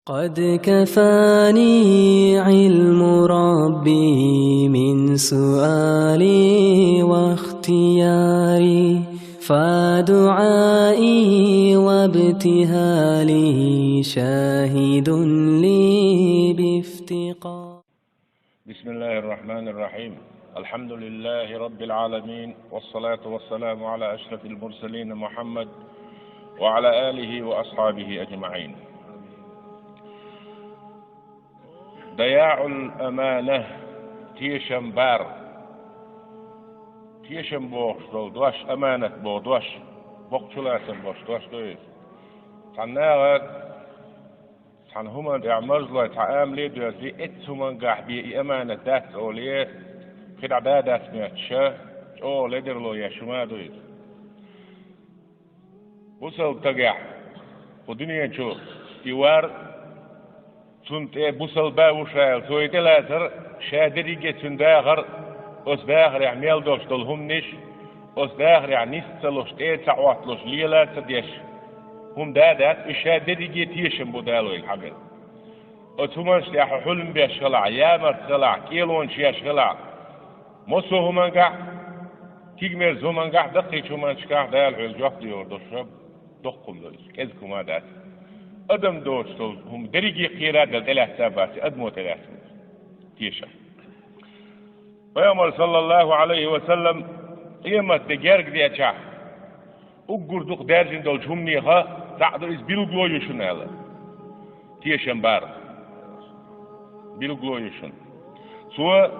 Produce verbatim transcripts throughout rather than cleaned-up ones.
قد كفاني علم ربي من سؤالي واختياري، فدعائي وابتهالي شاهد لي بافتقار. بسم الله الرحمن الرحيم. الحمد لله رب العالمين، والصلاة والسلام على أشرف المرسلين محمد وعلى آله وأصحابه أجمعين. ضياع الأمانة, тешам бар. Тешам бохуш долу дош, аманат боху дош, боккхачу лацам бохуш дош ду иза. Цхьана наха цхьана хӀуманна тӀехь марзлой цхьа амале а доьзий, эццу хӀумангахь бен и аманат дац олий, кхидӀа да дац моьттуш, чӀогӀа ледарло еш хӀума а ду иза. Бусалба стагехь кху дуьнен чу и вар, цунна тӀе бусалба а ву ша аьлла, цо и тӀелацар, ша дерриге а цуьнан дахар, оцу дахарехь мел долуш долу хӀуманаш, оцу дахарехь нис ца луш, тӀе а ца Ӏотталуш, лела а ца деш хӀума да а дац, и ша дерриге а тешам бу Дала вайга хьабина. Оцу хӀуманаш тӀехь хьо хьуьлам беш хилахь, ямарта хилахь, кӀелонаш еш хилахь, массо а хӀумангахь, кегамерза хӀумангахь, даккхийчу хӀуманашкахь Дала хьоьга жоп лур долуш доккха хӀума ду иза, кӀезиг хӀума а дац. Адам доцуш долу хӀума дерриге а кхера а делла тӀелаьцна а бац, адамо тӀелаьцна иза. Тешам. Пайхамар, саллаллаху Ӏалайхи ва саллам, къематде герга дечахь, уггар дукха даьржина долчу хӀуманеха цхьаъ ду иза, билгало ю шуна аьлла. Тешам бар. Билгало ю шуна. Цо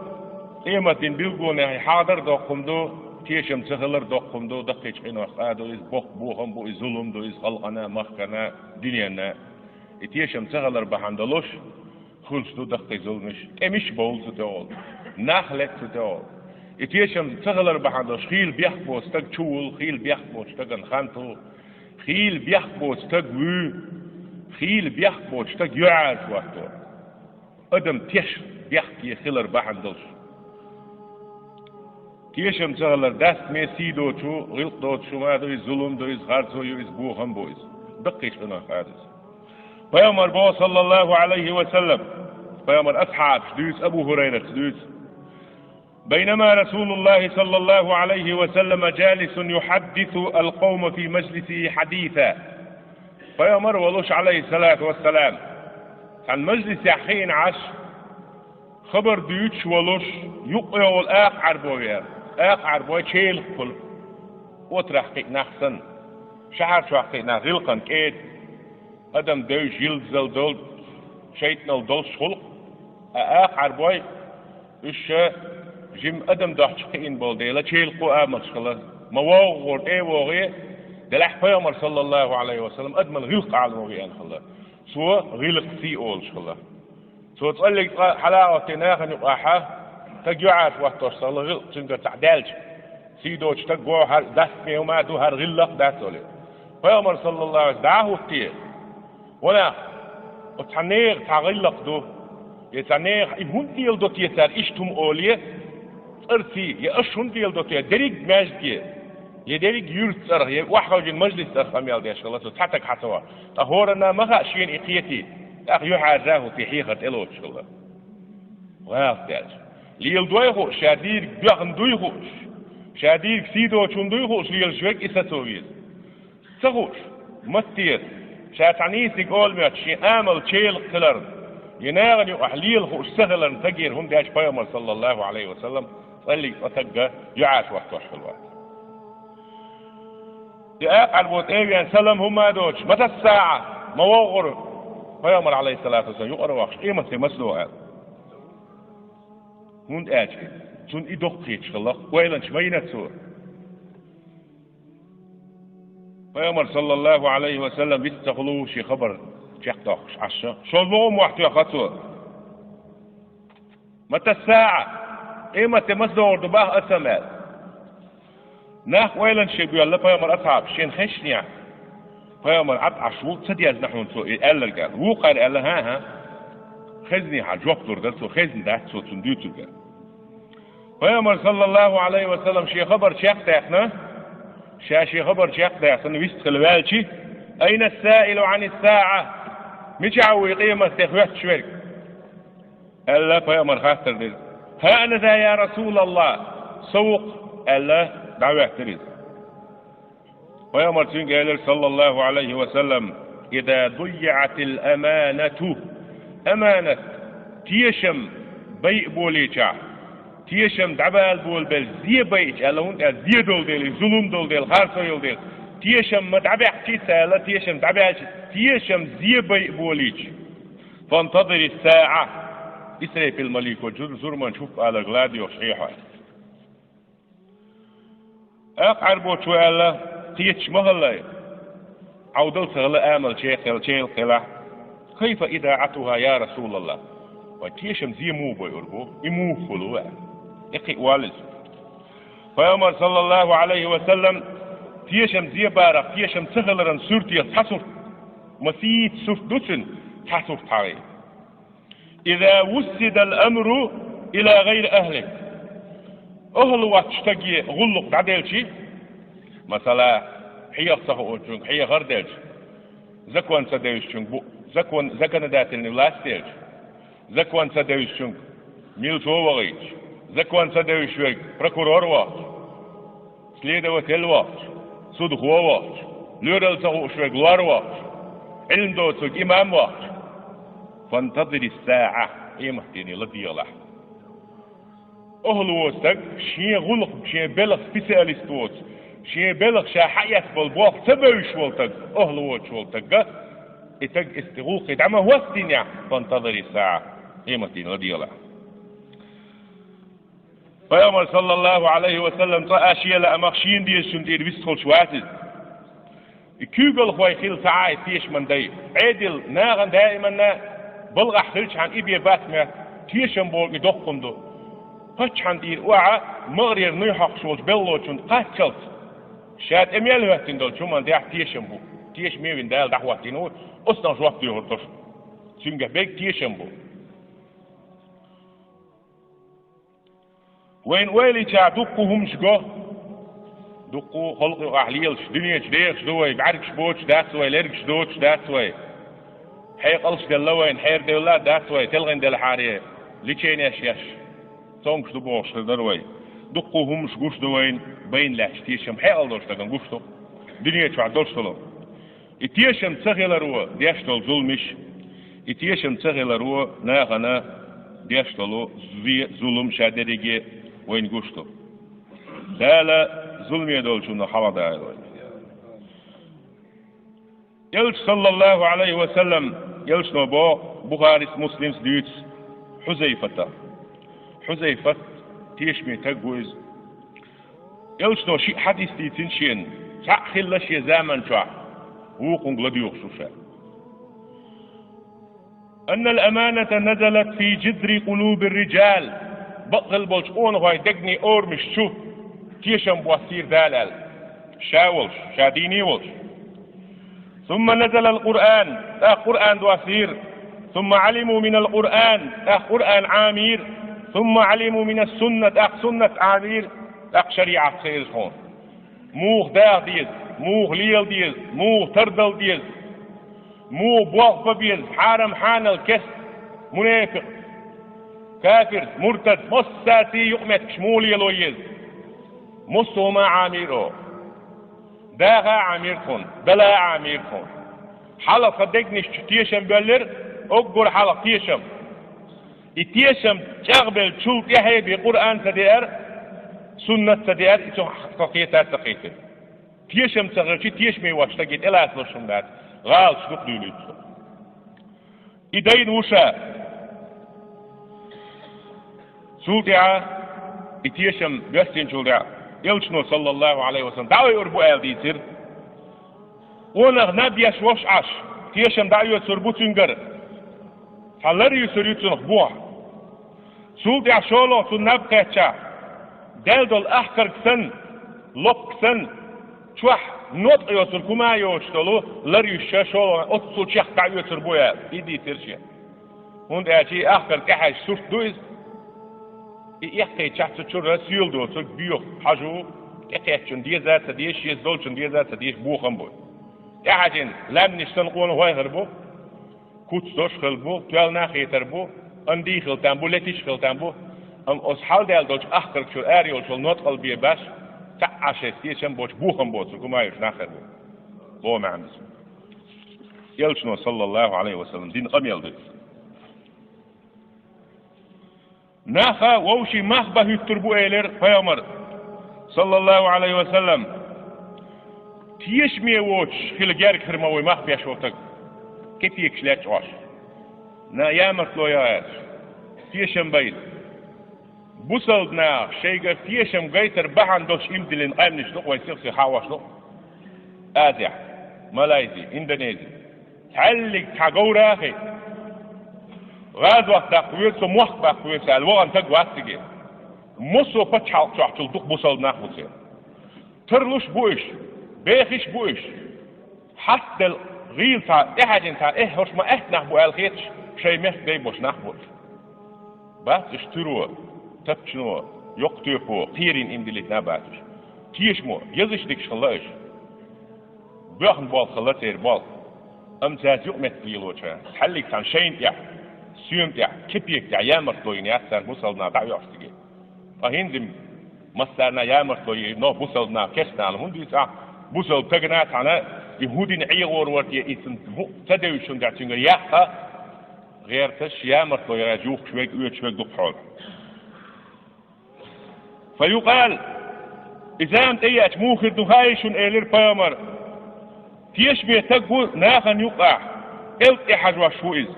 къематдийнан билгалонех хьадар доккха хӀума ду, тешам ца хилар доккха хӀума ду, даккхийчу къинойх къа ду иза, боккха бохам бу иза, зулам ду иза халкъана, махкана, дуьненна. И тешам ца хилар бахьана долуш, хуьлуш ду даккхий зуламаш, тӀемаш а бовлу цу тӀехула, нах лета цу тӀехула. И тешам ца хилар бахьана долуш, хийла бехк боцу стаг чувуллу, хийла бехк боцу стагана хан туху, хийла бехк боцу стаг вуьй, хийла бехк боцу стаг юьхьӀаьржа хӀотто. Адам теш бехке хилар бахьана долуш. Тешам ца хилар дастаме, сий доцу, гӀиллакх доцу хӀума ду иза, зулам ду иза, харцо ю иза, бохам бу иза. Даккхийчу къинойх къа ду иза. Пайхамар боху, саллаллаху Ӏалайхи ва саллам, пайхамар асхьабаш дуьйцу, Абу ХӀурайрас дуьйцу: بينما رسول الله صلى الله عليه وسلم جالس يحدث القوم في مجلسه حديثا. Пайхамар волуш, Ӏалайхиссалату вассалам, цхьана мажлисехь хиъна Ӏаш, хабар дуьйцуш волуш, юккъехула акха Ӏарбой веара. Акха Ӏарбой челакхула, отрахь кхиъ нах санна, шахьар чохь кхиъ нах, гӀиллакхан кӀеда, адам девзаш, йилдазалла долу, шайтӀанал долуш хуьлу, а акха Ӏарбой, уьш ша жима адам дохчу кхиъна болу дела, челакхо амалш хила, ма вогӀу гӀур тӀе а вогӀий, делахь пайхамар, саллаллаху Ӏалайхи ва саллам, адаман гӀиллакх Ӏаламо веана хила. Цо гӀиллакх сий олуш хила. Цо цӀаллиг цкъа хьала а хӀоттий нахана юкъахьа, стаг юьхьӀаьржа хӀоттош ца хила, гӀиллакх цуьнгара цхьа даьлча, сий доцу стаг го, хӀара дастаме хӀума а ду, хӀара гӀиллакх а дац олий. Пайхамар, саллаллаху Ӏалайхи ва саллам, дӀа а хӀуттий, ванах, оцу цхьа нехан цхьа гӀиллакх ду, я цхьа нехан и хӀунда леладо те цара иштта хӀума олий, цӀарций, я аша хӀунда леладо те, дерриг маьждиге, я дерриг юьртан цӀарах, я охьахевшина мажлис цӀарах къамел деш хила, цо цхьа стаг хьа ца вахь. Ткъа хӀоранна ма хаьа шена и кхетий, тӀаккха юьхьӀаьржа а хӀуттий, хьехар тӀелоцуш хила. ГӀалат даьлча. Леладой хууш, ша дийриг боьхна дуй хууш, ша дийриг сий доцун дуй хууш лелаш верг и сацо веза. Ца хууш, маттера, ша цхьа нийсаниг ола моьттуш, шен амал челакх хиларна, я нахана юкъахь лела хууш ца хиларна стагера хӀума деш пайхамар, саллаллаху Ӏалайхи ва саллам, цӀаллиг цкъа стагга юьхьӀаьржа хӀоттош хила вац. И акха Ӏарбо тӀе а веана, салам хӀума а доцуш, мата ссаӀа, ма вогӀу гӀур, пайхамар, Ӏалайхиссалату вассалам, юкъара вахча, къематде маца догӀу аьлла. ХӀунда аьлча, цунна и доккха хеташ хилла, ойланаш ма йина цо. Пайхамар, саллаллаху Ӏалайхи ва саллам, вист ца хуьлу шен хабар чекхдоккхуш Ӏаш: «ШолгӀа хӀума мохь тоьхна цо? Мата ссаӀа? Къематде маца догӀур ду боху аса?» — аьлла. Нах ойланаш шен боьлла, пайхамар асхьабаш шен хезнехь. Пайхамар Ӏад Ӏаш ву, ца дезна хьуна цо и аьлларг аьлла. Вукхара аьлла: «ХӀан-хӀа». Хезнехьара жоп лур дара цо, хезна дац цо цунна дуьйцург аьлла. Пайхамар, саллаллаху Ӏалайхи ва саллам, шен хабар чекхдаьккхина, ша шен хабар чекхдаьккхина, вист хила ваьлча: «Айна ссаилу Ӏани ссаӀа?» «Мичахь ву и къематде хоьттуш верг?» — аьлла, пайхамар хаттар дира. «ХӀа ана за, я Расулаллах, со ву-кх», — аьлла, дӀахӀоьттира иза. Пайхамар цуьнга элира, саллаллаху Ӏалайхи ва саллам: «Иза дуййиӀатил аманату». Аманат, тешам байа болийча, тешам дӀабала болабелча, зе байча, аьлла, хӀунда аьлча зе долу дела, зулам долу дела, харцо йолу дела, тешам ма дӀабаьккхича аьлла, тешам дӀабаьлча, тешам зе байа болийча, «фантазири саӀа», Исрафил малико зур-, зурманча хӀуп аларг ладоьгӀуш хьехьа. ТӀаккха Ӏаьрбочо аьлла: «Кхеташ ма хилла, Ӏовдал ца хилла амал чеххел-, чеххелахь. Кайфа идаӀатуха, я Расулаллах? Вай тешам зе муха байур бу? И муха хуьлу?» — аьлла. И кхиъ валла иза. Пайхамар, саллаллаху Ӏалайхи ва саллам, тешам зе барах, тешам ца хиларан суртех цхьа сурт, масийтта сурт ду цуьнан, цхьа сурт хьахийна. «Иза вуссидал амру ила гӀайри ахлих». Ахьал воцчу стаге гӀуллакх дӀаделчи, масала, хьеха ца хуучуьнга хьехар делча, закон ца девзачуьнга бу-, закон, законодательный власть делча, закон ца девзачуьнга милчо вахийтча, закон ца девзаш верг прокурор вахча, следователь вахча, судхо вахча, лоьрал ца хууш верг лор вахча, Ӏилма доцург имам вахча, «фантазири саӀа», къематдене ладегӀалахь. Ахьал воцу стаг, шен гӀуллакх, шен белхан специалист воцу, шен белхан ша хьаэцна болу болх ца бевзаш волу стаг, ахьал воцуш волу стаг, и стаг и гӀуллакхе дӀа ма хӀоттийнехь, «фантазири саӀа», къематдене ладегӀалахь. Пайхамар, саллаллаху Ӏалайхи ва саллам, цкъа а шен лаамах шена дезачунна тӀера вистхуьлуш вац иза. И куьйгалхой хилла ца Ӏа и тешаман дай. Ӏедал нахана даиманна балгӀахь хилчахьана и бен бац моьтту, тешам бохург и доккха хӀума ду. Паччахьна тӀера охьа магӀарера нуй хьокхуш волчу белхалочунна кхаччалц ша тӀе мел хӀоьттина долчу хӀуманна тӀехь тешам бу. Тешаме вина Дала дӀахӀоттийна ву, оцунах жоп доьхур ду шу. Цуьнгахь берг тешам бу. Вайна ойла йича, дуккха хӀуманаш го, дуккха халкъ юкъахь лелаш, дуьнен чу дехаш ду вай, бӀаьргаш боцуш дац вай, лергаш доцуш дац вай, хьекъалш делла вайна, хьераделла а дац вай, телхина делхьара леченеш еш, цомгуш ду бохуш хир дара вай. Дуккха хӀуманаш гуш ду вайна, байна лаьтташ тешам хьекъал долуш дагана гуш ду, дуьнен чохь долуш долу. И тешам ца хиларо деш долу зуламаш, и тешам ца хиларо нахана деш долу зе-, зулам ша дерриге вайна гуш ду. Дала зуламе долчунах хьаладагӀа вай. Элча, саллаллаху Ӏалайхи ва саллам, элчано боху, Бухарис, Муслимс дуьйцу Хьузайфата. Хьузайфат тешаме стаг ву иза. Элчано шиъ хьадис дийцина шена, цхьаъ хилла шен заман чохь, вукхунга ладуьйгӀуш ву ша. «Аннал аманата назалат фи жизри къулубир риджал». Бакъ хилла болчу къонахойн дегнийн орамаш чу тешам боссийра Дала аьлла. Ша волуш, ша дийне волуш. «Сумма назалал Къуръан», тӀаккха Къуръан доссийра. «Сумма Ӏалиму минал Къуръан», тӀаккха Къуръан Ӏамийра. «Сумма Ӏалиму минас сунна», тӀаккха суннат Ӏамийра. ТӀаккха шариӀат хезира хьуна. Муха даха деза, муха лела деза, муха тардала деза, муха болх бан беза, хьарам-хьанал, кест, мунепикъ, кафир, муртад, массаций юкъаметтигаш муха лело еза. Массо а хӀума Ӏамийра оха. Даха а Ӏамийра тхуна, дала а Ӏамийра тхуна. Хьалха тхан дегнаш чу тешам боьллира, уггар хьалха тешам. И тешам чӀагӀбеллачул тӀаьхьа бен Къуръан ца деара, суннат ца деара, и цунах тхо кхета а ца кхийтира. Тешам ца хилча, тешаме воцчу стаге тӀелацалуш хӀума дац, гӀалаташ дукха дуьйлуьйту. И дайна ву ша. Цул тӀаьхьа и тешам боьссинчул тӀаьхьа, элчано, саллаллаху Ӏалайхи ва саллам, дӀаайъур бу аьлла дийцира. Къонах наб еш волуш Ӏаш, тешам дӀаоьцур бу цуьнгара, цхьа лар юьсур ю цунах бохь. Цул тӀаьхьа шолгӀа цунна наб кхаьччахь, даьлла долу ахкарг санна, лопка санна, чохь ноткъа йоцург хӀума а йоцуш долу лар юьсуш шолгӀа оццул чехка дӀаоьцур бу аьлла, и дийцира шен. ХӀунда аьлча и ахкарг тӀехьаьжча сурт ду иза. И эккхийчахь цу чуьра соьла доцург боьха хьожа, тӀекхеттачунна деза а ца дезаш, шеца долчунна деза а ца дезаш бохам бу. ТӀехьаьжна лаьмнаш санна къонахой хир бу. Куц дош хила бу, тоьлла нах хетар бу, андий хила там бу, летиш хила там бу. Амма оцу хьалдаьлла долчу ахкарг чуьра ара йолчул ноткъал бе баш, цхьа а шайн тешам боцуш, бохам боцуш, гума йолуш нах хир бу. Боху маьӀна ду. Элчано, саллаллаху Ӏалайхи ва саллам, дина къамел ду. Наха вовшийн мах бан хӀуьттур бу, элира пайхамар, саллаллаху Ӏалайхи ва саллам. Тешаме воцуш хила герга хир ма ву мах беш волу стаг, кепекаш лечкъош. На ямартло яц, тешам байна. Бусалба наха шайгара тешам гайтар бахьана долуш иман диллина къаьмнаш ду-кх вайн сих-сиха хьахош ду-кх. Азехь, Малайзи, Индонези. Цхьаьллиг цхьа говрахь а, гӀазот даккха веза, со мохк баккха веза аьлла, вахана стаг вац цига. Массо а пачхьалкх чохь чул дукха бусалба нах бу церан. Тарлуш бу уьш, бехаш бу уьш. Хьастаделла гӀийла цхьа, тӀехьаьжна цхьа, эхь, хӀорш ма аьтта нах бу аьлла хеташ, шайн мехкан гай болуш нах бу уьш. Бац уьш туьро, тапчано, йоккха тоьпо, кхерийна иман диллина а бац уьш. Тешамо, езаш дикаш хилла уьш. Боьхна болх хилла церан болх. Амма цаьрца юкъаметтиг лелочара, цхьаьллиг цхьана шайна тӀехь, соьман тӀехь, кепека тӀехь ямартло йина яц царна бусалба наха дӀа а оьхуш цига. Ткъа хӀинца-м массарна а ямартло йина бусалба наха, керстанна хӀунда йицахь, бусалба стагана а цхьаьна и хӀун дина Ӏехор вара те, и цунна хӀу-, ца девзаш хӀун дац цуьнгара яккха, гӀерташ, ямартло яра юхкуш верг, оьцуш верг дукха хьолахь. Фа юкъал, и зама тӀееача муха хир ду хаьий шуна, элира пайхамар. Тешаме стаг ву нахана юкъахь, кӀелга тӀе хьажош ву иза.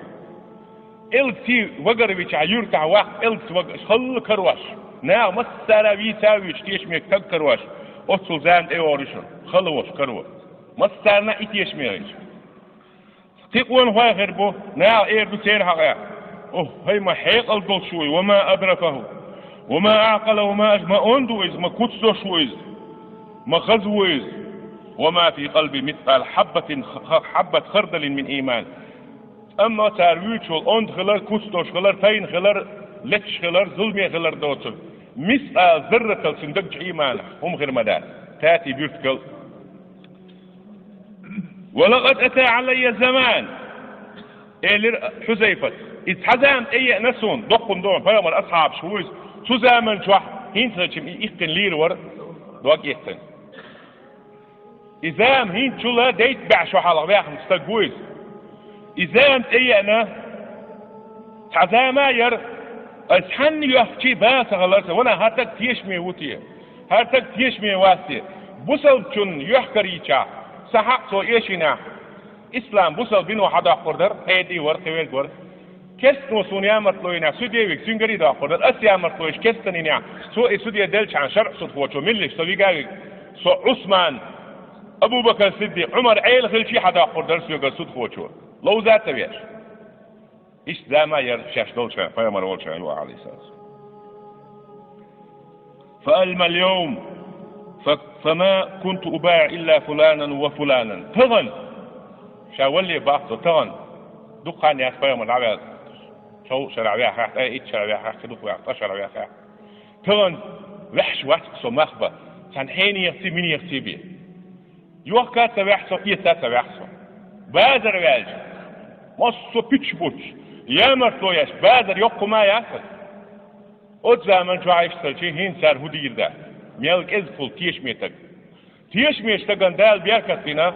КӀелгаца вагар вичахь, юьртахь ваккха кӀелгаца вага, халла карош. Наха массара а вийца а вуьйцуш, тешаме стаг карош. Оццул зама тӀейогӀур ю шуна, хала волуш каро. Массарна а и тешаме хилча. Кхин къонахой хир бу, наха эр ду церан хьокъехь: «Ух, хӀай ма хьекъал долуш ву и, ва ма адракаху, ва ма аӀкъала, ва ма аш-, ма онда ву иза, ма куц дош ву иза, ма хаза ву иза, ва ма фи къалби мискъал хьаббатин, х-, хьаббат хардалин мин ийман». Амма цара вуьйцуш волу онда хилар, куц дош хилар, тайна хилар, леташ хилар, зуламе хилар доцург, мискъал зарратал цуьнан дагчу ийманах хӀума хир ма дац, тати буьртигал. «Ва лакъад ата Ӏалайя заман», элира Хьузайфат. И цхьа зама тӀееана суна, доккхун доху пайхамар асхьабаш ву иза. Цу заман чохь хӀинца хилча и иккхина лийр вара дог эцна. И зама хӀинцачул а дейтта бӀе шо хьалха ваьхна стаг ву иза. И зама тӀееана, цхьа зама а яра, аса хьанна йоьхкичий бала ца хилар сан, ванах, хӀара стаг тешаме ву те, хӀара стаг тешаме вац те. Бусалбачунна йоьхкар йичахь, сан хьакъ цо эшийнехь, ислам бусалба дино хьадоккхур дара, къеди вара, кхин верг вара. Керстано суна ямартло йинехь, суде вига, цуьнгара и доккхур дара. Ас ямартло йиш керстана йинехь, цо и суде делчхьана, шарӀ судхочо меллиш со вига а вига, со Ӏусман, Абу-Бакр Сиддикъ, Ӏумар Ӏела хилчий хьадоккхур дара соьгара судхочо, ловза а ца веш. Иштта зама а яра шаьш долчхьана, пайхамар волчхьана юкъахь, Ӏалайхиссалату. «Фа амма ал-йовм, фа, фа ма кунту убаиӀу илла фуланан ва фуланан». Тахана, ша валле баккха со, тахана дукха хан яц пайхамар дӀаваьлла. Чов шарахь ваьхьахь, ткъе итт шарахь ваьхьахь, кхин дукха ваьхьахь, ткъа шарахь ваьхьахь. Тахана ваьхьаш вац со мах бан, цхьана хьенехций, минехций бен. Йохка а ца ваьхьа со, эца а ца ваьхьа со. Базар ваьлча, массо а пуьчаш буттуш, ямартло еш, базар йоккха ма яц аса. Оцу заман чохь иштта хилчий, хӀинца цара хӀун дийр дац? Мел кӀезиг хуьлу тешаме стаг. Тешаме стагана Дала беркат дина,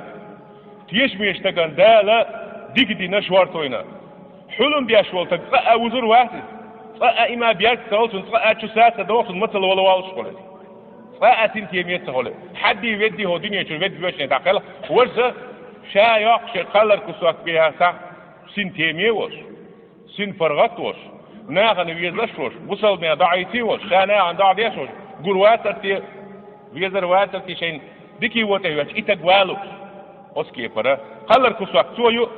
тешаме стагана Дала дика дина, шорто йина. Хьулам беш волу стаг цкъа а вузур вац иза. Цкъа а иман беркат ца хуьлу цунна, цкъа а чу са ца доху цунна, мацалла вала воллуш хуьлу иза. Цкъа а синтеме ца хуьлу. Хьадди, ведди хӀо дуьнен чуьра ведда вешне дӀакхелха, важа ша йоккхуш кхаллар кусок бен синтеме а волуш. Син паргӀат а волуш, нахана везаш а волуш, бусалбанех дӀахьийций а волуш, ша нахана дӀа а деш а волуш, гур вацар те, везар вацар те шайна дикий вон тӀе хӀоьттича, и стаг валуш. Оцу кепара кхаллар кусок цо ю,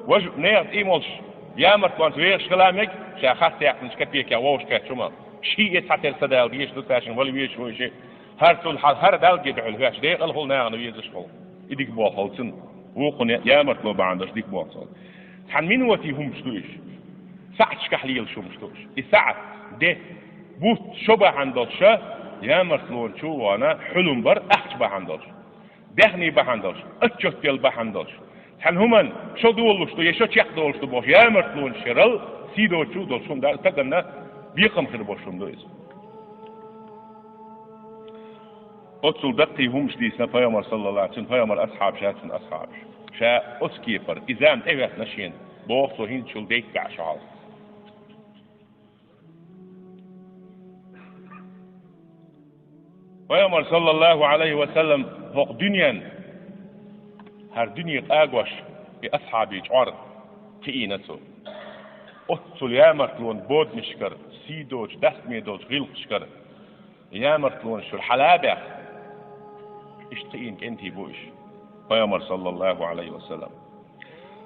важа нехан тӀе а молуш, ямартлонца вехаш хила мега, ша харц яьккхинчу капекех вовшахкхетча хӀума. Шиъ а цхьатерра ца дала дезаш ду цаьршинна вала везаш ву и шиъ. ХӀара цул хьал, хӀара Далла гетахь хила хӀоьттича, декъала хуьлу нахана везаш хуьлу. И дика болх хуьлу цунна. Вукхунна ямартло бахьана долуш дика болх хуьлу. Цхьана минотийн хӀумаш ду уьш. СаӀаташкахь лелаш хӀумаш ду уьш. И саӀат, де, бутт, шо бахьана долуш, ямартлончу вона хьулам бар ахча бахьана долуш, даьхний бахьана долуш, отчет яла бахьана долуш, Цхьан хӀуманна шо долуш ду, я шо чекхдолуш ду бохуш, ямартлонаш ярал сий доцуш долуш хӀума дар, стаганна бекхам хир болуш хӀума ду иза. Оццул даккхий хӀуманаш дийцина пайхамар, саллаллаху Ӏалайхи ва саллам, пайхамар асхьабаша, цуьнан асхьабаша. Ша оцу кепара, и зама тӀехӀоьттина шена, боху цо, хӀинцачул дейтта баьӀ шо хьалха. Пайхамар, саллаллаху Ӏалайхи ва саллам, хӀокху дуьненна, хӀара дуьне къагош, и асхьабий чкъор кхиийна цо. Оццул ямартлонан боданашкара, сий доцуш, дастаме долчу гӀиллакхашкара, ямартлонаш чуьра хьала а баьхна, иштта кхиийна кӀентий бу уьш, пайхамар, саллаллаху Ӏалайхи ва саллам.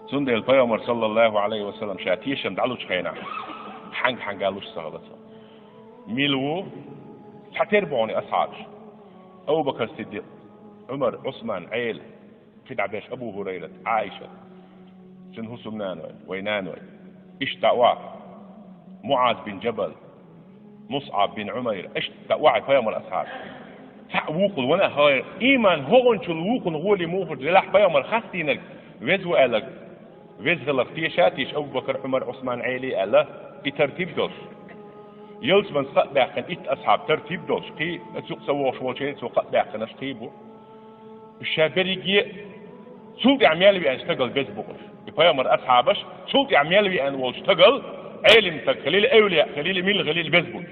Цундела пайхамар, саллаллаху Ӏалайхи ва саллам, ша тешам дӀалучу хенахь, хьаьнга-хьаьнга луш ца хилла цо. Мила ву? Цхьатера бу хьуна и асхьабаш: Абу-Бакр Сиддикъ, Ӏумар, Ӏусман, Ӏела, кхидӀа берш Абу ХӀурайрат, Ӏайшат, цуьнан хӀусамнаной, вайн наной. Иштта дӀа охьа. МуӀаз бин Джабал, МусӀаб бин Ӏумайр, иштта дӀа охьа пайхамар асхьабаш. Цхьаъ вукхул вана а хьайра, ийман хӀокхунчул вукхунна гӀоле муха хир ду, делахь пайхамар хастийнарг веза ву аьлларг, веза хиларх теша а теша Абу-Бакр, Ӏумар, Ӏусман, Ӏела аьлла, и тартиб долуш. Ялсаманица кхаъ баьккхина итт асхьаб тартиб долуш, кхин а цу юкъа ца вогӀуш волчеран цо кхаъ баьккхинарш кхин а бу. Ша берриге а цул тӀаьхьа мел веана стагал беза бу уьш. И пайхамар асхьабаш цул тӀаьхьа мел веана волчу стагал, Ӏелим стаг хилийла, эвлияъ хилийла, милла хилийла беза бу уьш.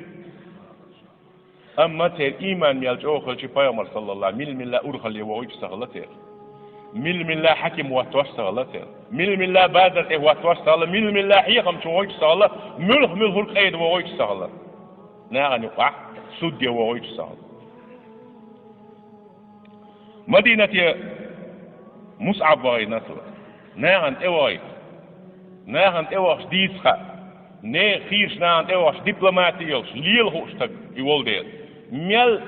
Амма церан ийман мел чӀогӀа хилча, пайхамар, саллаллаху, милла-милла урхалле вогӀуьйтуш ца хилла церан. Милла-милла хьаким хӀоттош ца хилла церан. Милла-милла базар тӀе хӀоттош ца хилла, милла-милла хьехамчо вогӀуьйтуш ца хилла, муьлх-муьлхург къеда вогӀуьйтуш ца хилла. Нахана юкъахь судья вогӀуьйтуш ца хилла. Мадинате МусӀаб вахийна цо. Нахана тӀе вахийта. Нахана тӀе вахча дийца хаьа. Нехан хийрачу нахана тӀе вахча дипломати йолуш, лела хууш стаг и волу дела. Мел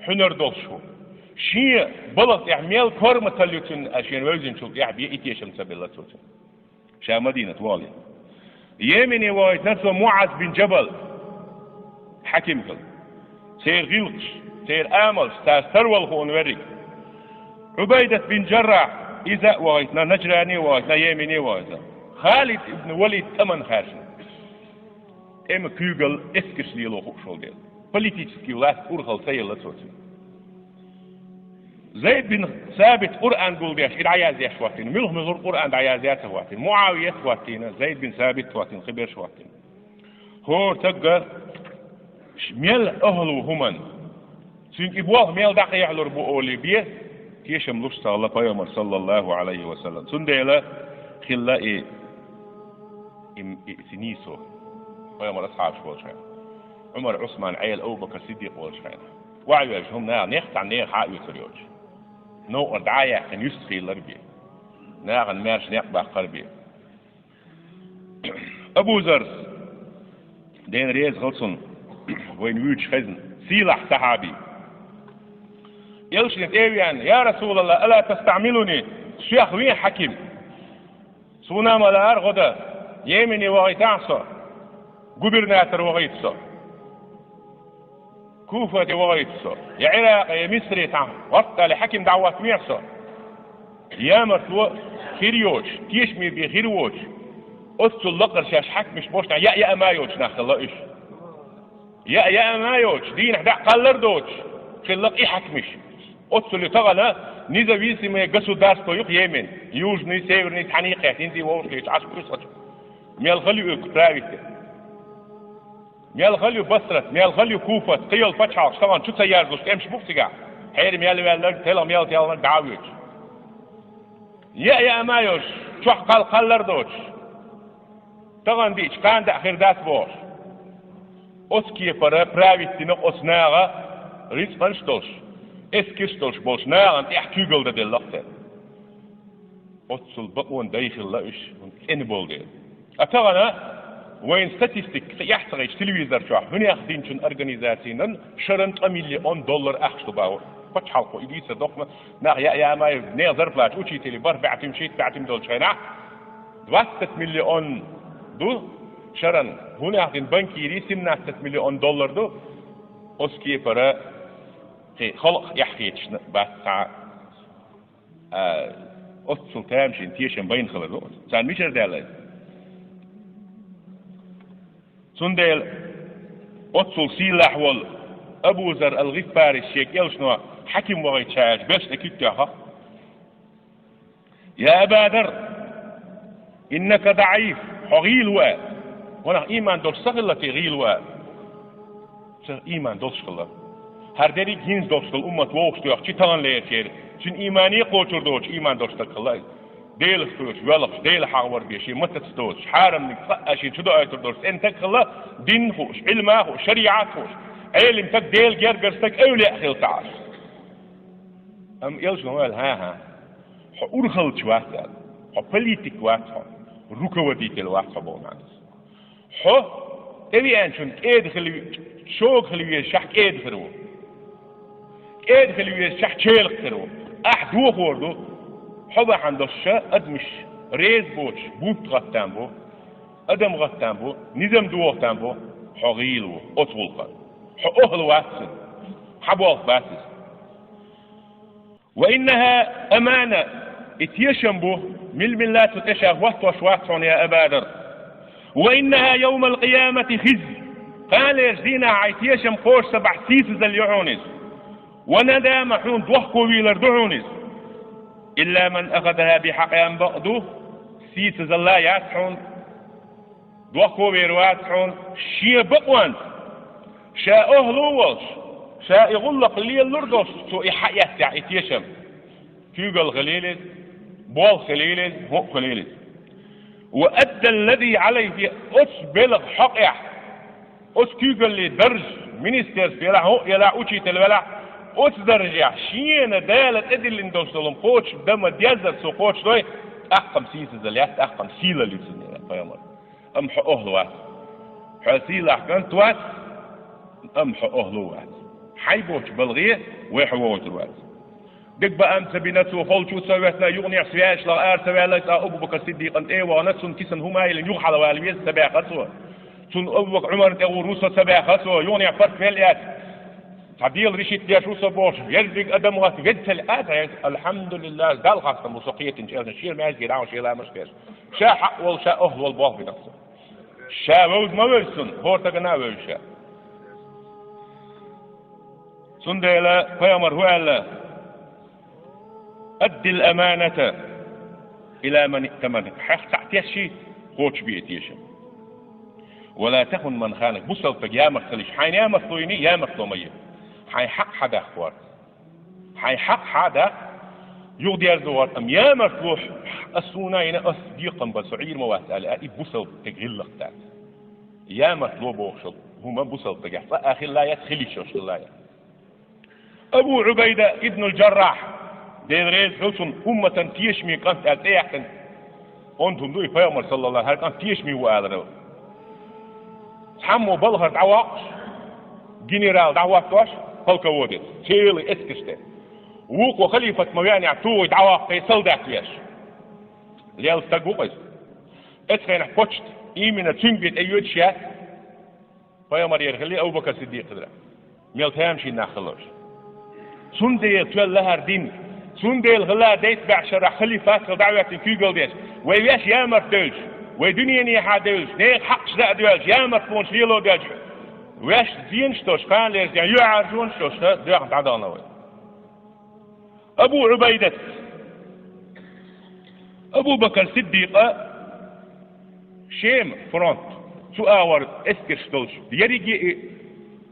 хьуьнар долуш ву. Шен балха тӀехь мел корматалла ю цуьнан, а шена вевзинчул тӀаьхьа бен и тешам ца белла цо цуьнан. Ша Мадинат вахале. Йемене вахийтина цо МуӀаз бин Джабал хьаким хила. Церан гӀиллакхаш, церан амалш, царца тарвала хууна верриг. Ӏубайдат бин Джаррахь, иза а вахийтина, Наджране вахийтина, Йемене вахийтина. Халид ибн Валид тӀаман хаьржина. ТӀеман куьйгалла эскарш лело хууш волу дела. Политический власть урхалла ца елла цо цуьнан. Зайд бин Сабит Къуръан гулдеш, и дӀаяздеш хӀоттийна. Муьлха-муьлхара Къуръан дӀаязъян ца хӀоттийна. МуӀавият хӀоттийна, Зайд бин Сабит хӀоттийна, кхин берш хӀоттийна. ХӀора стага ш-, мел ахӀлу хӀуманна, цуьнга и болх мел дӀакхехьалур бу олий бен, тешам луш ца хилла пайхамар, саллаллаху Ӏалайхи ва саллам. Цундела хилла и, и, и, и нийсо пайхамар асхьабаш волчу хенахь. Ӏумар, Ӏусман, Ӏела, Абу-Бакр Сиддикъ волчу хенахь. Охьайоьжуш хӀума наха нех цхьа нехан хьа а оьцур йоцуш. Новкъара дӀа а яьккхина, юьстахийлар бен. Нахана маьрша некъ баккхар бен. Абу Зарс, Дена реза хила цунна, вайна вуьйцуш хезна, сийлахь сахьаби. Элчане тӀе а веана: «Я Расулаллах, ала тастаӀмилуни, соьх вен хьаким?» Суна а ма лаара гӀо дан, Йемене вахийтахьа со, губернатор вахийта со, Куфате вахийта со, я Ӏиракъе, я Мисаре цхьа гӀортта хьаким дӀахӀоттавехьа со. Ямартло хир йоцуш, тешаме бен хир воцуш, оццул лакхара шаьш хьаькамаш болуш, яа яа ма йоцуш нах хилла уьш. Яа яа ма йоцуш, дийнахь дӀа кхаллар доцуш хилла и хьаькамаш. Оццул ю тахана независимое государство юха Йемен, южный, северный, цхьаьна кхетта, хӀинца вовшахкхеташ Ӏаш буьйсу хачу. Мел хала ю уьрг правитель. Мел хала ю Басрат, мел хала ю Куфат, кхин йолу пачхьалкхаш тахана чу ца яржалуш тӀемаш бу-кх цигахь. Хьерам мел ваьлларг, телха мел телхинарг дӀа а воьдуш. Яа яа ма йоцуш, чохь кхалла кхаллар доцуш. Тахана диъча кхана даа хир дац бохуш. Оцу кепара править дина оцу наха рицкъанаш а долуш, эскарш а долуш болчу нахана тӀехь куьйгалла дан делла-кх церан. Оццул бакъонан дай хилла уьш, цӀена болу дела. Ткъа тахана вайна статистика кхин эхь ца хилча телевизор чохь, хӀунех динчун организацийнан шаран ткъа миллион доллар ахча ду боху. Пачхьалкхо и дийцар доккхуна, нах яа яа ма йоцуш, нехан зарплата, учителийн бархӀ баьӀтим, шийтта баьӀтим долчу хенахь, двадцать миллион ду шаран, хӀунех дина банкирийн семнадцать миллион доллар ду, оцу кепара кхин халкъах эхь хеташ бац цхьа а. Оццул тамашийна тешам байна хилар ду. Царна мичара даьлла иза? Цундела оццул сийлахь волу Абу Зар ал-ГӀиффари шен кӀелшно хьаким вахийтча аьлча, белш тӀе куьг тоьхна: «Я Аба Зар, иннака даӀиф, хьо гӀийла ву», – аьлла. Ванах, ийман долуш ца хилла те гӀийла ву аьлла? Ца, ийман долуш хилла. ХӀара дерриг хӀинца долуш долу уммат вовшахтоьхча, таханлерачеран, цуьнан иймане кхочур доцуш ийман долуш стаг хилла иза. Делах кхоьруш, воьлхуш, Дела хьахавар бен шен матаца доцуш, хьарамниг цкъа а шен чу доуьйтур долуш цӀена стаг хилла, дин а хууш, Ӏилма а хууш, шариӀат а хууш, Ӏелим стаг, Дела гергара стаг, эвлаяъ хилла ца Ӏаш. Амма элчано аьлла: «ХӀан-хӀа, хьо урхаллача вац», – аьлла. «Хьо политик вац хьо, руководитель вац хьо», – боху маьӀна. Хьо тӀевеанчунна кӀеда хила, шога хила везачохь кӀеда хир ву. КӀеда хила везачохь чӀогӀа хир ву. Ахь дохор ду. Хьо бахьана долуш адамаш реза боцуш бунт гӀаттам бу, адам гӀаттам бу, низам дохийтам бу. Хьо гӀийла ву оцу гӀуллакхана. Хьо охӀла вац цуьнан. Хьан болх бац иза. «Ва иннаха амана», и тешам бу, мила-мила цу тӀе ша хӀоттош вац хьуна, я Аба Зар. «Ва иннаха йовмал къиямати хизй», кханалерчу дийнахь хьайн тешам кхочуш ца бахь, сийсазалла ю хьуна иза. «Ва надама», хьуна дохковийлар ду хьуна иза. «Илла ман ахазаха бихьакъиха», бакъ ду, сийсазалла яц хьуна. Дохковер вац хьуна шен бакъонца, ша охӀла а волуш, ша и гӀуллакх лелалур долуш, цо и хьаэццехь и тешам. Куьйгалла хилийла иза, болх хилийла иза, хӀуъа хилийла иза. «Ва адда ллази Ӏалайхи», оцу белхан хьокъехь, оцу куьйгаллин дарж, министерство елахь, хӀуъа елахь, учитель велахь, оцу даржехь шена Дала тӀедиллина долуш долу хӀума кхочушдан ма деззара цо кхочушдой, тӀаккха-м сийсазалла яц, тӀаккха-м сийлалла ю цуьнан, пайхамар. Амма хьо охӀла вац. Хьо сийлахь кӀант вац, амма хьо охӀла вац. Хьайн боцчу балхе вай хьо вохуьйтур вац. Дегабаам ца бина цо, холчу ца веттина, юкъанехь связь лаха ара ца ваьлла, цкъа Абу-Бакр Сиддикъан тӀе а вахана, цунна кисан хӀума а йиллина, юха хьалавала веза ца баьхна цо. Цунна Абу-Бакр Ӏумарна тӀе гӀур ву со ца баьхна цо, юкъанехь портфель эцна. Цхьа дела решить деш ву со бохуш, ерриг адам гӀатта веза ца лаьа, а, ца хьаьжа, «Альхьамдулиллах, Далла хастам бу со кхетийначу элчанна, шен маьждиге дӀа а вахана, шен ламазаш а деш». Ша хьакъ волу, ша охӀла волу болх бина цо. Ша вевза ма вевза цунна, хӀора стагана а вевза ша. Цундела пайхамар хӀун аьлла: «Аддил аманата ила ман иътаманак». Хьех цхьаъ тешший, кхочушбе и тешам. «Ва ла тахун ман ханак». Бусалба стаг ямартло йича, хьайна ямартло йиний, ямартло ма е. Хьайн хьакъ хьан даккхор. Хьайн хьакъ хьан даккха, юхадерзор, амма ямартло ас суна йина, ас декхам бан, со Ӏийр ма вац аьлла, и бусалба стеган гӀиллакх дац. Ямартло бохуш хӀума бусалба стагехь цкъа а хилла яц, хила йиш йолуш хилла яц. Абу Ӏубайда ибнул Джаррахь, Дела реза хила цунна, умматан тешаме кӀант аьлла цӀе яьккхина онда хӀума ду и, пайхамар, саллаллаху, хӀара кӀант тешаме ву аларал. Цхьаммо балхара дӀавоккхуш, генерал дӀахӀоттош, полководец, целый эскарш тӀе. Вукхо халифат ма веанехь, цо вуй дӀавоккхий солдат веш. Лелла стаг ву-кх иза. Оцу хенахь почта именно цуьнга бен тӀейоьдуш яц. Пайхамарера хили, Абу-Бакр Сиддикъера. Мел тамашийна нах хиларш. Цундела тоьлла хӀара дин. Цундела хилла дейтта бӀе шарахь халифат хила дӀахӀоьттина куьйгалла деш. Вай ваьш ямарта девлча, вай дуьненехьа девлча, нехан хьакъаш даа девлча, ямартлонаш лело девлча, ваьш зенаш долуш, кханалерчу ден юьхьӀаьржонаш долуш, доьхна дӀадахана вай. Абу Ӏубайдат. Абу Бакр Сиддикъа Шема фронт, цу агӀор эскарш долуш, ерриге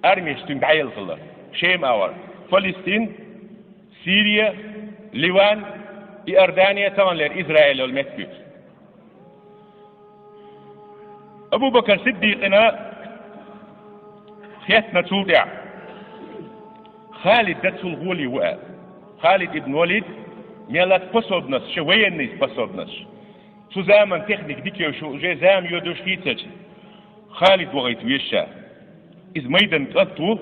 а армеш цуьнга дӀаелла хилла. Шема агӀор: Палестин, Сирия, Ливан, Иордания, таханлера Израиль йолу меттиг ю. Абу Бакр Сиддикъана хеттина цул тӀаьхьа, Халид дан цул гӀоле ву аьлла. Халид ибн Валид мел а способность, шен военный способность. Цу заман техника дика йолуш, уже зама йоьдуш хийцача, Халид вахийта веза ша. Иза майдан кӀант ву,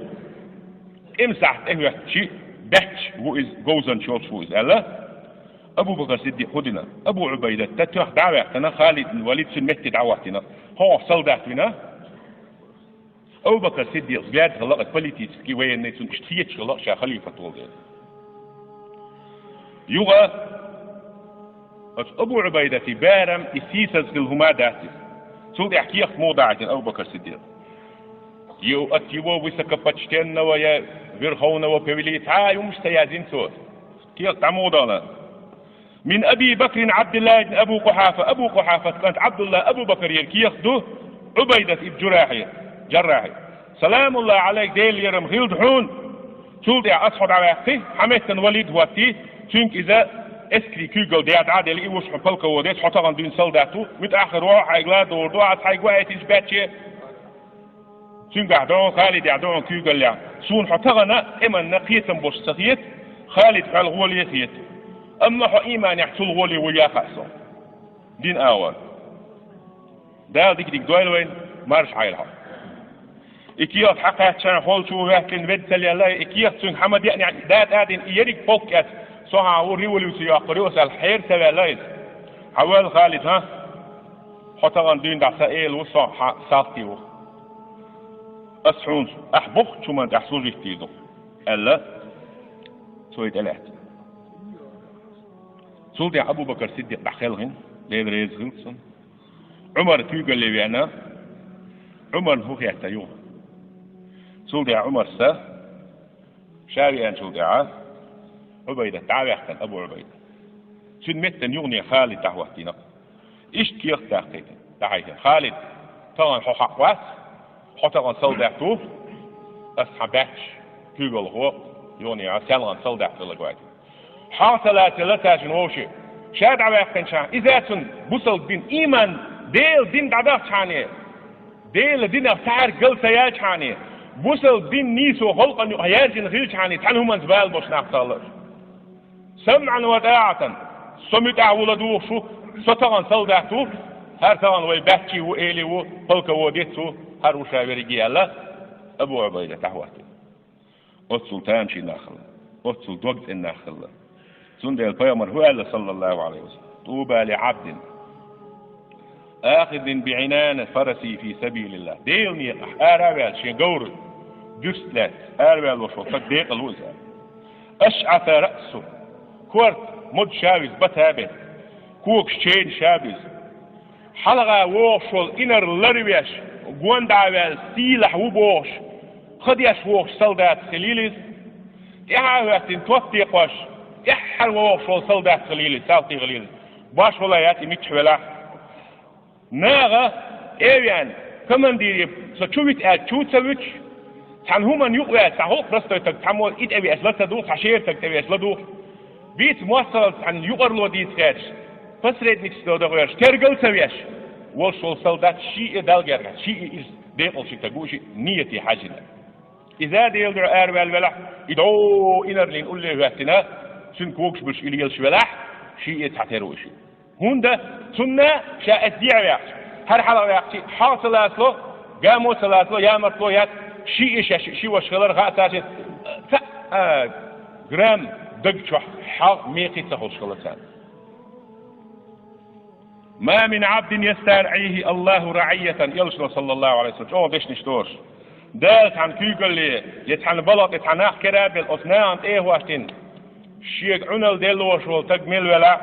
тӀемсахьт тӀехӀоьттича баьчча ву иза, говзанча йолуш ву иза аьлла. Абу Бакр Сиддикъа хӀун дина? Абу Ӏубайдат тоьхна дӀа а ваьккхина, Халид ибн Валид цуьнан метте дӀахӀоттийна. ХӀокхо солдат вина. Абу Бакр Сиддикъа взгляд хилла-кх политический, военный, цунна иштта хеташ хилла-кх ша халифат волу дела. Юха Оцу Абу Ӏубайдатан барам и сийсаз хилла хӀума дац иза. Цул тӀаьхьа кехат муха дӀахьийтина Абу Бакр Сиддикъа? Ю ат его высокопочтенного, я верховного повелителя, цхьа а хӀумаш ца яздина цо. Кехат дӀа муха дахана? Мин Аби Бакрин Ӏабдиллахь ибн Абу Къухьафа, Абу Къухьафат кӀант Ӏабдулла Абу Бакр яра кехат ду, Ӏубайдат ибн Джурахье, Джаррахье. Саламуллахь Ӏалайк, Делан лерам хилда хьуна. Цул тӀаьхьа ас хьо дӀаваьккхи, хьан меттана Валид хӀоттий, цуьнга иза эскарийн куьйгалла дехьа дӀа а делла, и вуш хьо полководец, хьо тахана дуьйна солдат ву, муьтӀахь хир ву хьо, хьайга ладогӀур ду, ас хьайга ваийтинчу баьчче. Цуьнгахь догӀун Халид яхь догӀун куьйгаллехь, суна хьо тахана тӀеман кхетам болуш ца хета, Халид хьол гӀоле хета. Амма хьо ийманехь цул гӀоле ву яхаъ со. Дин агӀор. Дала дика-дика дойла вайна, марша Ӏайла хьо. И кехат хьакхаьчча, холчу ваьккхина ведда ца лелла, и кехат цуьнга хьан ма деънехь, датӀа а дина, и ерриг полк эцна, со хьан ву революци йоккхур ю, аса аьлла, хьера ца ваьлла иза. Хьан ваьлла Халид, хьан? Хьо тахана дуьйна дӀа сан эла ву, со хьан салтий ву. Ас хьуна, ахь бохучу хӀуманна тӀехь служить дийр ду, аьлла, цо и тӀелаьцна. Цул тӀаьхьа Абу Бакр Сиддикъ дӀакхелхина, Дела реза хилла цунна. Ӏумар куьйгалле веана, Ӏумарна хӀун хетта юха? Цул тӀаьхьа Ӏумар са, ша веанчул тӀаьхьа, Ӏубайдат дӀа а ваьккхина, Абу Ӏубайда. Цуьнан меттана юхане Халид дӀахӀоттийна. Иштта кехат даккхийтина, дӀахьаьжира. Халид, тахана хьо хьакъ вац, хьо тахана солдат ву, ас хьан баьчча куьйгалхо, юхане а саьлгӀан солдат хилла гойта. ХьагӀ ца лаций лацачун вовши. Ша дӀаваьккхинчхьана, иза цунна бусалба дин, ийман, Делан дин дӀадахчхьане, Делан динах цхьаьрга гал ца яьлчхьане, бусалба дин нийсо халкъана юкъахь яьржина хилчхьане, цхьана хӀуманца бала болуш нах ца хилла. СамӀан ва тӀаӀатан, со муьтӀахь ву ладугӀуш ву, со тахана солдат ву, хӀара тахана вай баьччий ву, элий ву, полководец ву, хӀара ву ша верриге аьлла, Абу Ӏубайда дӀахӀоттийна. Оццул тамашийна нах хилла, оццул догцӀена нах хилла. Цундела пайхамар хӀун аьлла, саллаллаху Ӏалайхи ва саллам: «ТӀуба ли Ӏабдин ахизин би Ӏинани фараси фи сабилиллахь». Делан некъахь ара а ваьлла, шен говр дуьрста лаьцна ара ваьлла волуш волу стаг декъала ву иза. «АшӀаса раъсу», корта модаш а ву иза, бата а бина. Когаш ченаш а бу иза. Хьалха вогӀуш волу инарла ларвеш, гонаха ваьлла сийлахь ву бохуш, ха деш вогӀуш солдатах хилийла иза. ТӀаьхьа а хӀоьттина топ текхош, тӀаьххьара вогӀуш волу солдатах хилийла иза, салтий хилийла иза. Башхалла яц и миччахь велахь. Наха, тӀе а веана, командире, со чу вита аьлча, чу ца вуьтуш, цхьана хӀуманна юкъаваьлча, цхьа хӀокху простой стаг, цхьаммо и тӀевеача ла ца дугӀу, цхьа шера стаг тӀевеача ла дугӀу. Бийца моссаралц цхьана юкъарло дийца гӀерташ, посредничество дан гӀерташ, тергал ца веш, волуш волу солдат шиъ а Далла гергахь, шиъ а иза декъала ши стаг ву, шиъ нийяте хьаьжжина. Иза Делан дуьхьа араваьлла велахь, и дӀо инарлина улле хӀоьттина, цуьнан когаш буьлуш и лелаш велахь, шиъ а цхьатера ву и шиъ. ХӀунда? Цунна ша эс дехьа ваьккхича, хӀара хьалха ваьккхича, хьагӀ ца лацало, гамо ца лацало, ямартло яц, шиъ а шаьш ши ваша хилар хаьа цаьршинна, цхьа а грамм даг чохь хьагӀ мекхий ца хуьлуш хилла царна. «Ма мин Ӏабдин ястарӀихи Аллаху раӀийятан», элчано, саллаллаху Ӏалайхи ва саллам, чӀогӀа дешнаш доцуш. Дала цхьана куьйгалле, я цхьана балха тӀе цхьа нах кара а белла, оцу нахана тӀе а хӀоттийна, шега Ӏуналла делла волуш волу стаг мел велахь,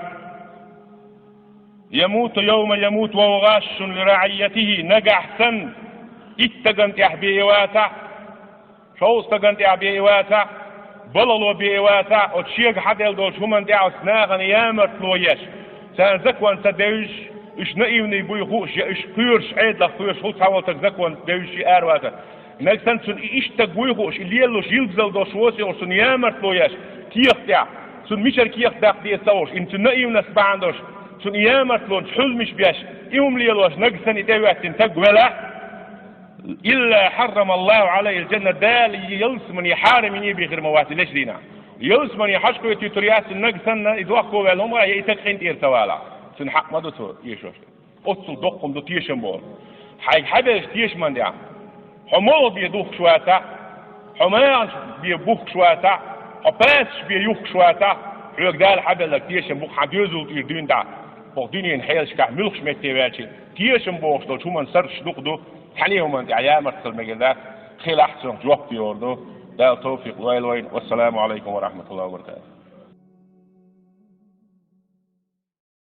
«ямуту явма ямуту ва хува гӀашшун ли раӀийятихи», нагахь санна, итт стагана тӀехь бен и вацахь, шовзткъа стагана тӀехь бен и вацахь, балхало бен и вацахь, оцу шега хьаделла долчу хӀуманна тӀехь оцу нахана ямартло еш, царна закон ца девзаш, уьш наивный буй хууш, я уьш кхоьруш, Ӏедалах кхоьруш, хӀума цхьа волу стаг закон девзаш и аравацахь. Нагахь санна цунна и иштта стаг вуй хууш, и лелалуш йилгазалла долуш воцу йолуш, цунна ямартло еш, кехат тӀехь, цунна мичара кехат даккха деза ца хууш, и цу наивность бахьана долуш, цунна ямартлонаш, хьуьлмаш беш, и хӀума лелош, нагахь санна и тӀехӀоьттина стаг велахь, «илла хьаррама Аллаху Ӏалайхил джанна», Дала ялсамане хьарам йина бен хир ма вац и лечу дийнахь. Ялсамане хьажа кхетуьйтур яц цунна нагахь санна, и дохко ваьлла хӀума, я и стаг къинтӀера ца валахь. Цунна хьакъ ма ду цо эшош. Оццул доккха хӀума ду тешам бохург. Хьайга хьабеллачу тешаман тӀехь, хьо молха бен духкуш вацахь, хьо магӀанаш бен бухкуш вацахь, хьо пасаш бен юхкуш вацахь, хьоьга Дала хьабелларг тешам бу-кх хьан доьзал тӀера дуьйна дӀа. ХӀокху дуьненан хьелашкахь муьлххачу метте ваьлча, тешам бохуш долчу хӀуманна сарраш дукха ду, цхьана хӀуманна тӀехь ямарт хила мегар дац, хилахь цунах жоп йогӀур ду. Дала тавфикъ лойла вайна. Вассаламу Ӏалайкум ва рахьматуллахӀи ва баракатухӀ.